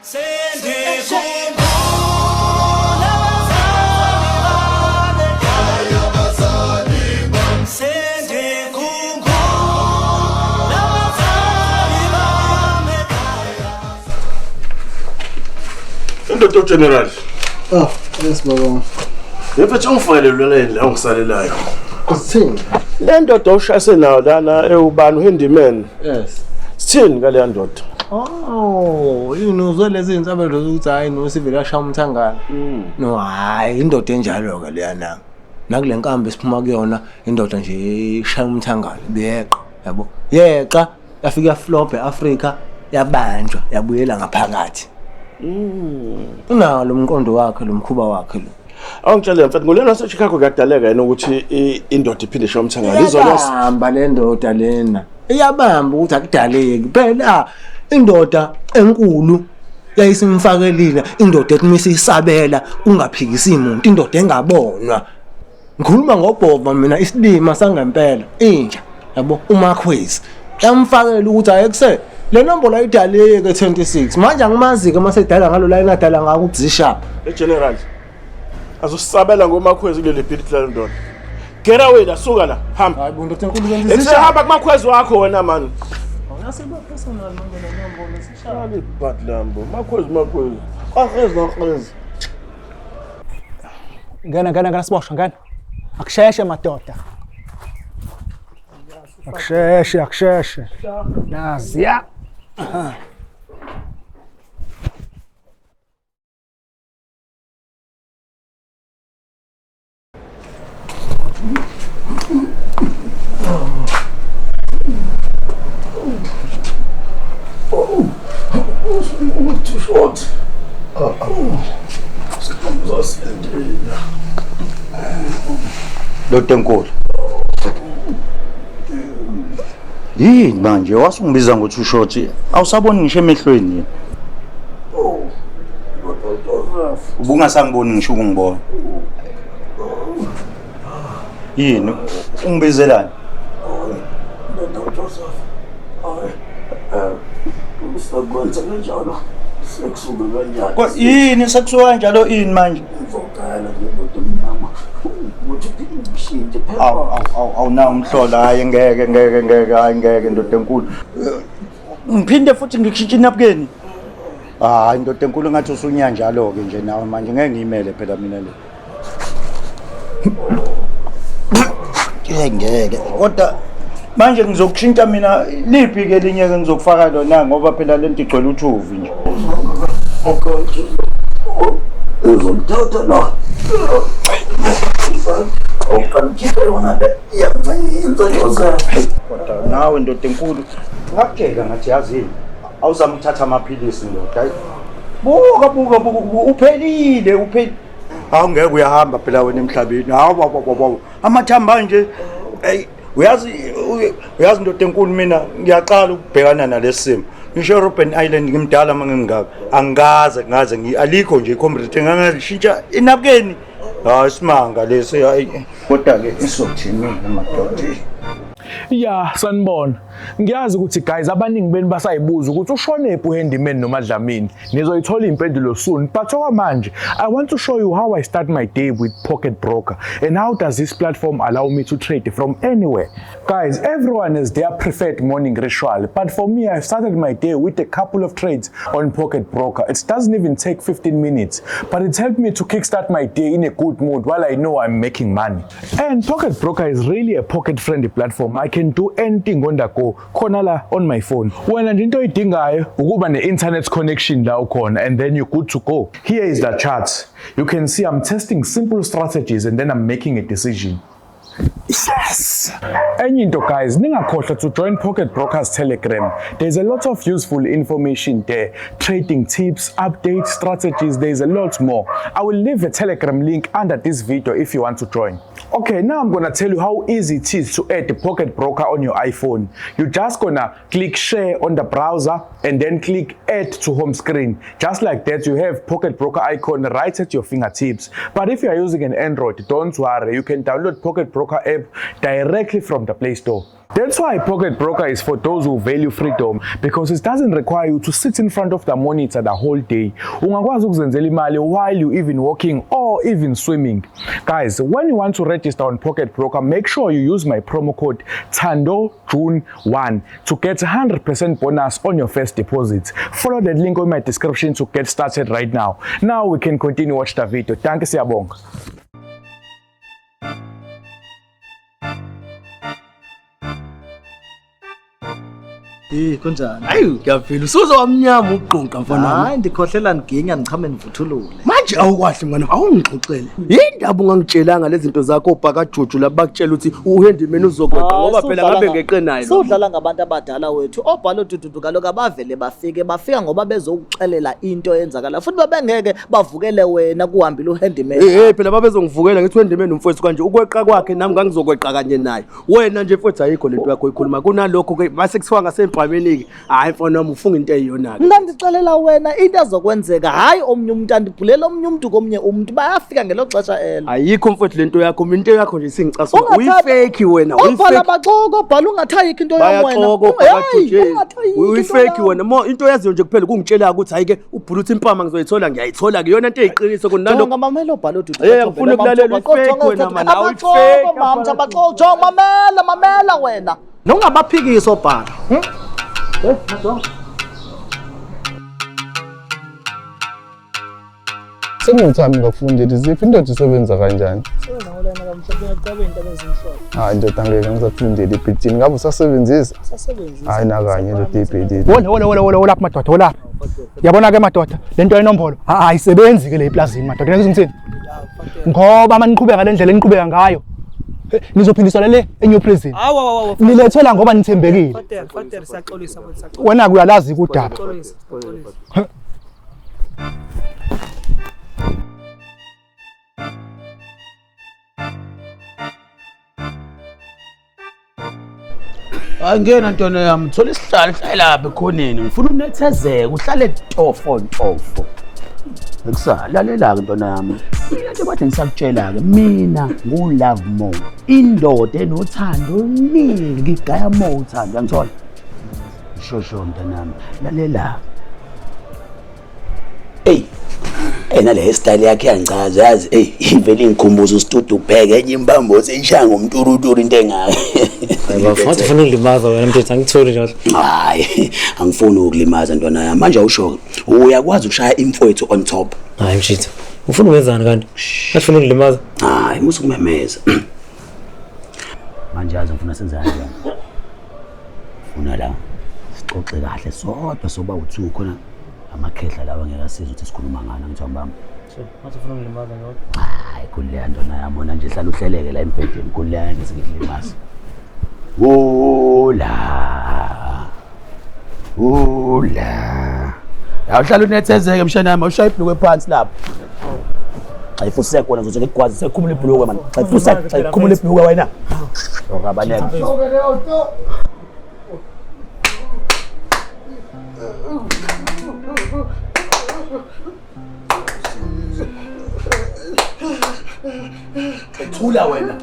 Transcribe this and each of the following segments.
Sendikhumbula abazali bami ekhaya, sendikhumbula abazali bami ekhaya. Indoda General. Oh, yes baba. Mfethu ungifakele lona la ongisalelayo. Kusithini? Le ndoda oshase nayo lana ewubani uHandyman. Yes. Sithini ngale ndoda? Oh, yini uzwe lezi insabelo zokuthi hayi no sivele yashaya umthangala. No hayi indoda enjalo ke leyana. Nakule nkambi esiphuma kuyona indoda nje ishaya umthangala beyeqa yabo. Yeqa yafika yaflop eAfrica yabanjwa yabuyela ngaphakathi. Unalo umqondo wakhe lo mkhuba wakhe lo. Awungitshele mfethu ngolena waseChicago kuyadaleka yena ukuthi indoda iphinde ishaye umthangala. Izona Iyabamba le ndoda lena. Iyabamba ukuthi akudaleki. Phela indoda enkulu yayisimfakelile indoda ethi misisabela ungaphikisi umuntu indoda engabonwa. Ngikhuluma ngobhova mina isilima sangempela inja yabo uMakhwezi. Yamfakela ukuthi ayekuse le nombolo ayidaleke 26 manje angimazi ke mase edala ngalo line adala ngako uZishap. eGeneral. Azosabela ngomakhwezi kuleli bhilidi lale ndoda. Get away la suka la hamba. Hayi bo ndoda enkulu Ekusehamba kumakhwezi wakho wena man. Awunasiba personal manje le nombolo zishap. Alibadlambo makhwezi makhwezi. Akhwezi akhwezi. Ngena ngena ngena siboshwa ngena. Akusheshe madoda. Akusheshe akusheshe. Naziya. Too short. Sizosendela. Ndoda enkulu. Yini manje wasungibiza ngothi ushort awusaboni ngisho emehlweni yini? Ubungasangiboni ngisho ukungibona. Yini ungibizelani? Ndoda Joseph. Hayi. Usakwenza kanjalo. Sekusuke kanjalo. Yini sekusuka kanjalo ini manje? Ngizocela nje mama ukuthi ushintshe phela. Awu awu awu awu na umhlola hayi ngeke ngeke ngeke hayi ngeke ndoda enkulu. Ngiphinde futhi ngikushintshe inapukeni. Hayi ndoda enkulu ngathi usunyanjalo ke nje nawe manje ngeke ngiyimele phela mina le. Ngeke ngeke kodwa manje ngizokushintsha mina liphi ke linye ke ngizokufaka lona ngoba phela lento igcwele uthuvi nje. Uzomthatha la. Awuqamkhiphe yona le. Iyancinza Joseph. Kodwa nawe ndoda enkulu ngakutshela ngathi yazini awuzama ukuthatha amaphilisi ndoda. Hayi. Buka buka buka buka, uphelile uphelile. Hawu ngeke uyahamba phela wena emhlabeni. Hawu hawu hawu hawu. Amathambo nje hey uyazi uyazi ndoda enkulu mina ngiyaqala ukubhekana nalesi simo. Ngisho eRobben Island ngimdala uma ngingaka. Angikaze ngaze ngi alikho nje icomrade engangishintsha inapukeni. Hayi simanga lesi hayi. Kodwa ke isothini madoda. Ya sanibona. Ngiyazi ukuthi guys abaningi benu basayibuza ukuthi ushonephi uHandyman noma Dlamini. Nizoyithola impendulo soon. But okwamanje I want to show you how I start my day with Pocket Broker and how does this platform allow me to trade from anywhere. Guys, everyone has their preferred morning ritual, but for me I've started my day with a couple of trades on Pocket Broker. It doesn't even take 15 minutes, but it's helped me to kickstart my day in a good mood while I know I'm making money. And Pocket Broker is really a pocket-friendly platform. I can do anything on the go, khona la on my phone. Wena nje into oyidingayo ukuba ne-internet connection la ukhona and then you're good to go. Here is the chart. You can see I'm testing simple strategies and then I'm making a decision. Yes! Enye into guys, ningakhohlwa to join Pocket Brokers Telegram. There's a lot of useful information there. Trading tips, updates, strategies, there's a lot more. I will leave a Telegram link under this video if you want to join. Okay, now I'm gonna tell you how easy it is to add the Pocket Broker on your iPhone. You're just gonna click share on the browser and then click add to home screen. Just like that, you have Pocket Broker icon right at your fingertips. But if you are using an Android, don't worry, you can download Pocket Broker Broker app directly from the Play Store. That's why Pocket Broker is for those who value freedom because it doesn't require you to sit in front of the monitor the whole day. Ungakwazi ukuzenzela imali while you even walking or even swimming. Guys, when you want to register on Pocket Broker, make sure you use my promo code THANDOJUNE1 to get 100% bonus on your first deposit. Follow the link in my description to get started right now. Now we can continue watch the video. Thank you, siyabonga. Eh kunjani? Hayi ngiyavela usuze wamnyama uqonqa mfana wami. Hayi ndikhohlela ngiginya ngichame ngivuthulule. Manje awukwahle mngane awungixoxele. Yindaba ungangitshelanga lezi zinto zakho obhakajuju laba bakutshela ukuthi uHandyman uzokweqa ngoba phela ngabe ngeqe naye. Sudlala ngabantu abadala wethu. Obhalo dududu kaloku abavele bafike bafika ngoba bezokuxelela into eyenzakala futhi babengeke bavukele wena kuhambile uHandyman. Eh phela babezongivukela ngithi uHandyman umfowethu kanje ukweqa kwakhe nami ngangizokweqa kanye naye. Wena nje mfowethu ayikho lento yakho oyikhuluma kunalokho ke mase kuthiwa ngasempameni ke hayi mfana wami ufunga into eyiyona ke. Mna ndixelela wena into ezokwenzeka hayi omnye umuntu andibhulela omnye umuntu komnye umuntu bayafika ngelo xesha elo. Ayikho mfowethu lento yakho mina into yakho nje isingicasula. Uyifake wena Obhala uyifake. baxoka obhala ungathayikho into yam wena. Bayaxoka Hey, ungathayikho into uyifake yam. wena mo into yaziyo nje kuphela kungitshela ukuthi hayi ke ubhula uthi impama ngizoyithola ngiyayithola ke yona into eyiqiniso kunalokho. Jonga mamela obhala ududu. Eh, ngifuna ukulalela uyifake wena man, awuyifake. Mamtha baxoka jonga mamela mamela wena. Nongabaphikisi obhala. Sengithami ngakufundela iziphi indoda isebenza kanjani? Hayi ndoda ngeke ngisakufundela ibhidini ngabe usasebenzisa? Hayi nakanye ndoda ibhidini. Wola wola wola wola wola madoda wola. Yabona ke madoda lento yenombolo ayisebenzi ke le eplazini madoda ngeke ngithini. Ngoba maniqhubeka le ndlela eniqhubeka ngayo nizophindiswa le eNew Prison. Awu Nilethela ngoba nithembekile. Fater, Fater siyaxolisa mfowethu siyaxolisa. Wena kuyalazi udaba. Siyaxolisa, siyaxolisa. Angena ntwana yami, thola isihlalo hlale lapha ekhoneni. Ngifuna unethezeke, uhlale tofo tofo. Ekusalalela-ke ntwana yami. Mina nje bathi ngisakutshela-ke, mina ngu-love more. Indoda enothando oluningi, ngigaya more uthando, uyangithola? Shosho mntanami, lalela. Eyi, ena le style yakhe iyangichaza yazi. Eyi, ivele ingikhumbuza usitudu ubheke enye imbambo seyishaya ngomturuturu into engaka. Bafo, ngathi ufuna ukulimaza wena mfethu, angitholi nje. Hayi, angifuni ukukulimaza ntwana yami. Manje awusho uyakwazi ukushaya imfowethu on top. Hayi mshithu, ufuna ukwenzani kanti? Ngathi ufuna ukulimaza. Hayi, musa ukumemeza. Manje yazi ngifuna senze kanjani? Funa la sixoxe kahle sodwa soba u2 khona amakhehla lawa ngeke asize ukuthi sikhuluma ngani ngithiwa ngibamba. Ngathi ufuna ukulimaza nje. Hayi, khululeka ntwana yami, wena nje hlala uhleleke la embhedeni, khululeka ngeke ngikulimaze. Wola. Wola. Awuhlala unethezeke mshana wami, awushaya ibhulukwe phansi lapho. Xa ifuseke wena uzothi ngikugwazi sekhumula ibhulukwe man. Xa ifuseke, xa ikhumula ibhulukwe wena. Okabaleka. Thula wena.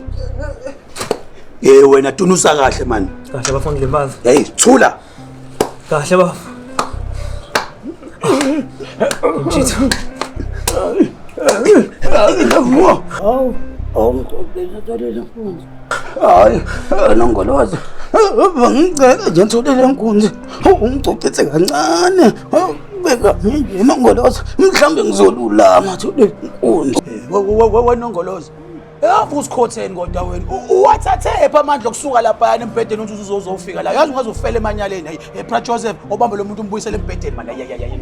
Eh wena tunusa kahle man. Kahle bafo ngilimaza. Hey, thula. Kahle bafo. Mshithu. Awu, hayi, nongoloza. Bangicela nje ngitholele inkunzi. Ungicocetse kancane. Beka nje nongoloza. Mhlambe ngizolulama thole inkunzi. Wenongoloza. Yavu usikhotheni kodwa wena. Uwathathe phi amandla okusuka lapha embhedeni uthi uzozofika la. Yazi ungazofela emanyaleni. Hey, Pra Joseph, obambe lo muntu umbuyisele embhedeni man.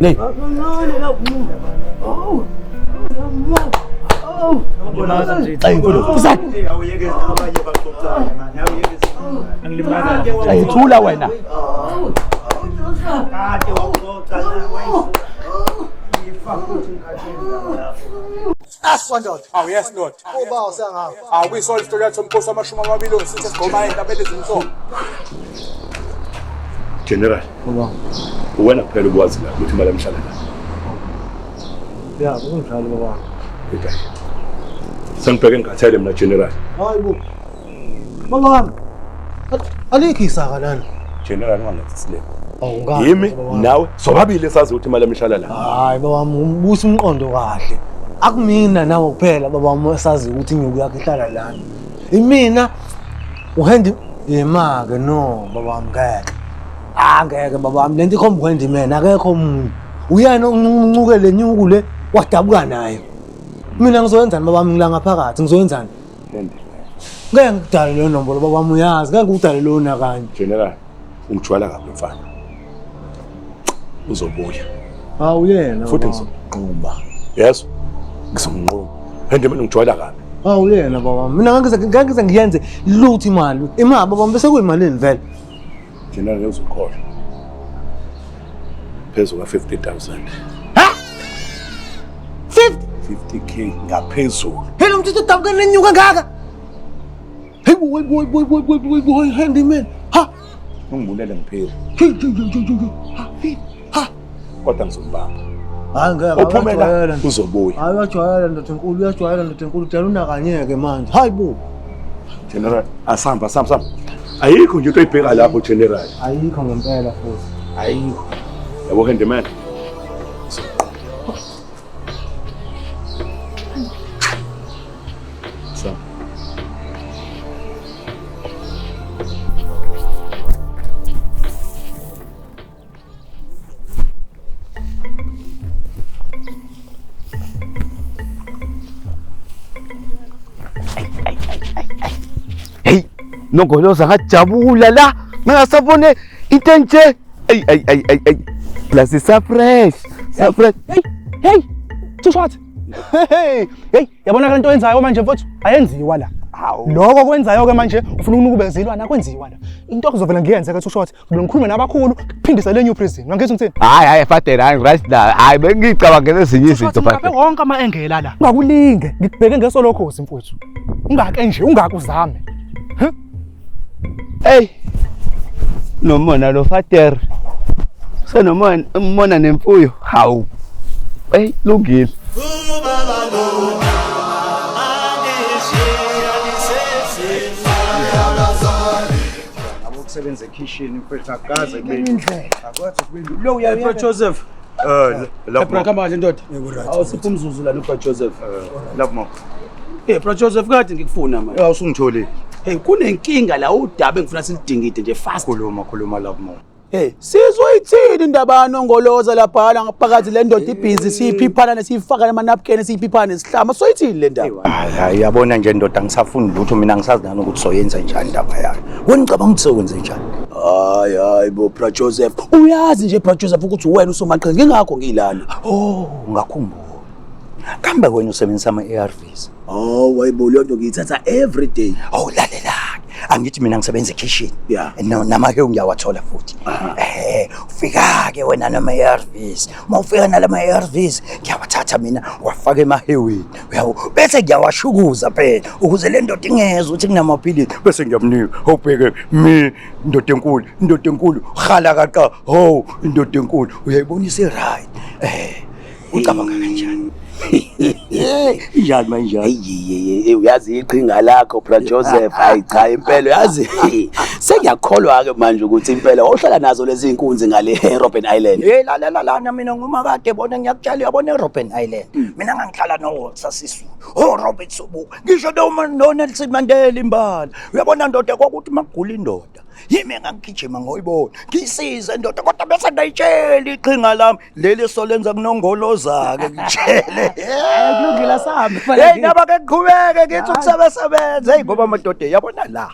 Hey. Oh. Thula wena. Aswa ndoda. Awu yes ndoda. Uba usangapha. Awu kuyisona isitori yakho somkhosi wamashumi amabili osithi sigoma endabeni ezimhlophe. General. Baba. Uwena kuphela ukwazi la ukuthi imali yamhlala la. Ya, kunjalo baba. Okay. Sengibheke ngikhathele mina General. Hayi bo. Baba wami. Alikho isaka lana. General ungangenzi isilima. Awungani. Yimi nawe sobabili sazi ukuthi imali yami ihlala la. Hayi baba wami umbusa umqondo kahle. Akumina nawe kuphela baba wami sazi ukuthi inyuku yakhe ihlala lana. Imina uhendi yema-ke no baba wami ngeke. Ah ngeke baba wami lento ikhomba uhandyman akekho omunye. Uyena oncuke le nyuku le wadabuka nayo. Mina ngizoyenzani baba wami ngila ngaphakathi ngizoyenzani? Handyman. Ngeke ngikudale leyo nombolo baba wami uyazi ngeke ngikudale lona kanye. General ungijwayela kabi mfana. Uzobuya. Hawu yena. Futhi baba wami. ngizomnquma. Yes. Ngizomnquma. Handyman ungijwayela kabi. Hawu yena baba wami. Mina ngeke ngize ngiyenze lutho imali. Imali baba wami bese kuyimalini vele? General ngeke uzukholwa. Phezu ka 50,000. Ha? 50 50k ngaphezulu. Hey lo mthetho udabuke nenyuka ngaka. Hey boy boy boy boy boy boy boy handyman. Ha. Ungibulele ngiphila. Hey hey hey hey. Ha. Hey. Ha. Kodwa ngizombamba. Hayi ngeke. Uphumela uzobuya. Hayi uyajwayela ndoda enkulu uyajwayela ndoda enkulu dala unakanyeke manje. Hayi bo. General asamba asamba asamba. Ayikho nje into oyibheka lapho General. Ayikho ngempela futhi. Ayikho. Yabo handyman. So. Hey, Nongoloza ngajabula la. Ngingasabone into enje. Ay ay ay ay ay. Plus isa fresh. Sa fresh. Hey, hey. Too short. Hey, hey, yabona le nto oyenzayo manje mfowethu ayenziwa la. Lokho okwenzayo ke manje ufuna ukunukubeza ilwana akwenziwa la. Into okuzovela ngiyenze ke too short, ngizobe ngikhulume nabakhulu kuphindise le new prison. Ngangizwa ngithini? Hayi hayi Fadela, hayi right la. Hayi bengicabangela ezinye izinto Ngabe Fadela. wonke ama-engela la. Ungakulinge, ngikubheke ngeso lokhozi mfowethu. Ungake nje, ungake uzame. Hey. Nomona lo Fadela. Senomona umona nemfuyo. Hawu. Hey, lungile. Ngabe ukusebenza ekhishini mfethu akaze kube. Akwazi kube. Lo uya Bro Joseph. Love Bro kama kahle ndoda. Awusiphe umzuzu lana uBro Joseph. Love more. Eh Bro Joseph kade ngikufuna manje. Awusungitholi. Hey kunenkinga la udaba engifuna silidingide nje fast. Khuluma khuluma love more. Hey sizoyithini indaba kaNongoloza lapha ngaphakathi le ndoda ibhizi siyiphiphana nesiyifaka namanapkin siyiphiphana nesihlama soyithini le ndaba. Hayi hayi yabona nje ndoda ngisafuni lutho mina ngisazi nani ukuthi soyenza njani indaba yayo. Wena ngicabanga ukuthi sokwenze njani? Hayi hayi bo Bro Joseph uyazi nje Bro Joseph ukuthi wena usomaqhinga ngingakho ngilana. Oh ngakhumbula. Kambe wena usebenzisa ama-ARVs. Oh wayibo leyo nto ngiyithatha every day. Oh lalela. Angithi mina ngisebenza ekhishini. Yeah. No namahewu ngiyawathola futhi. Ufika ke wena nama ARVs. Mawufika nalama ARVs ngiyawathatha mina wafaka emahewini. Uyabo bese ngiyawashukuza phela ukuze le ndoda ingezwe ukuthi kunamaphilisi bese ngiyamnika. Awubheke mi indoda enkulu, indoda enkulu, hala kaqa. Ho, indoda enkulu. Uyayibona isi right. Ucabanga kanjani? Injani manje? Hey uyazi iqhinga lakho Bro Joseph hayi cha impela uyazi sengiyakholwa ke manje ukuthi impela wawuhlala nazo lezi inkunzi ngale Robben Island. Hey lalela lana mina ngumakade bona ngiyakutshela uyabona eRobben Island. Mina ngangihlala noWalter Sisulu, oh Robert Sobukwe, ngisho noma noNelson Mandela imbala. Uyabona ndoda kwakuthi makugula indoda. Yimi engangigijima ngoyibona. Ngisize ndoda kodwa bese ngayitshela iqhinga lami leli solenza kunongoloza ke ngitshele. Kulungile sami. Hey naba ke qhubeke ngithi ukusebenza. Hey ngoba madoda yabona la.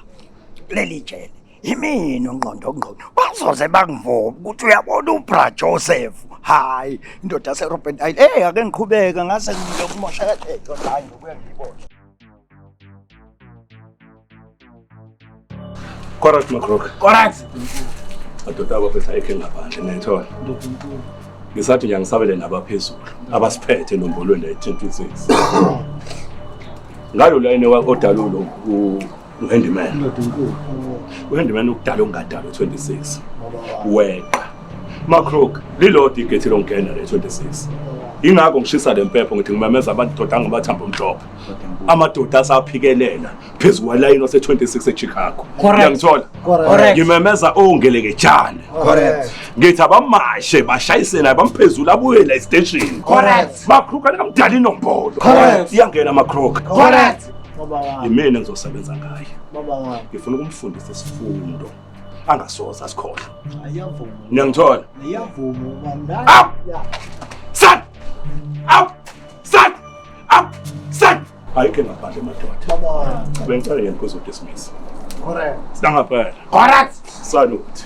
Leli jele. Yimina ungqondo ngqondo. Bazoze bangivume ukuthi uyabona uBra Joseph. Hayi indoda yaseRobben Island. Hey ake ngiqhubeke ngase ngiyokumosha kahle hayi ngokuya ngibona. Correct Makrok. Correct. Madoda abafethu ayikho engaphandle ngiyayithola. Ngisathi nje angisabele nabaphezulu abasiphethe enombolweni 1926. Ngalo line odalulo uhandyman. Uhandyman ukudala ongadala 26. Weqa. Makrok lilodwa igethi longena le 26. Ingakho ngishisa le mpepho ngithi ngimemeza amadoda angamathambo omhlophe. Amadoda asaphikelela phezu kwalayini wase-26 eChicago. Correct. Uyangithola? Correct. Ngimemeza ongelekejane. Correct. Ngithi abamashe bashayise naye bamphezulu abuye la estation. Correct. Makhruka nikamdala inombolo. Correct. Iyangena amakhruka. Correct. Baba wami. Imina ngizosebenza ngaye. Baba wami. Ngifuna ukumfundisa isifundo angasoze asikhohlwe. Ayavuma. Niyangithola? Ayavuma ubaba. Up! Sat! Up! Sat! Up! Sat! Ayikho engaphandle madoda. Baba wami. Bengicela yena kuzodismiss. Correct. Sinangapela. Correct. Salute.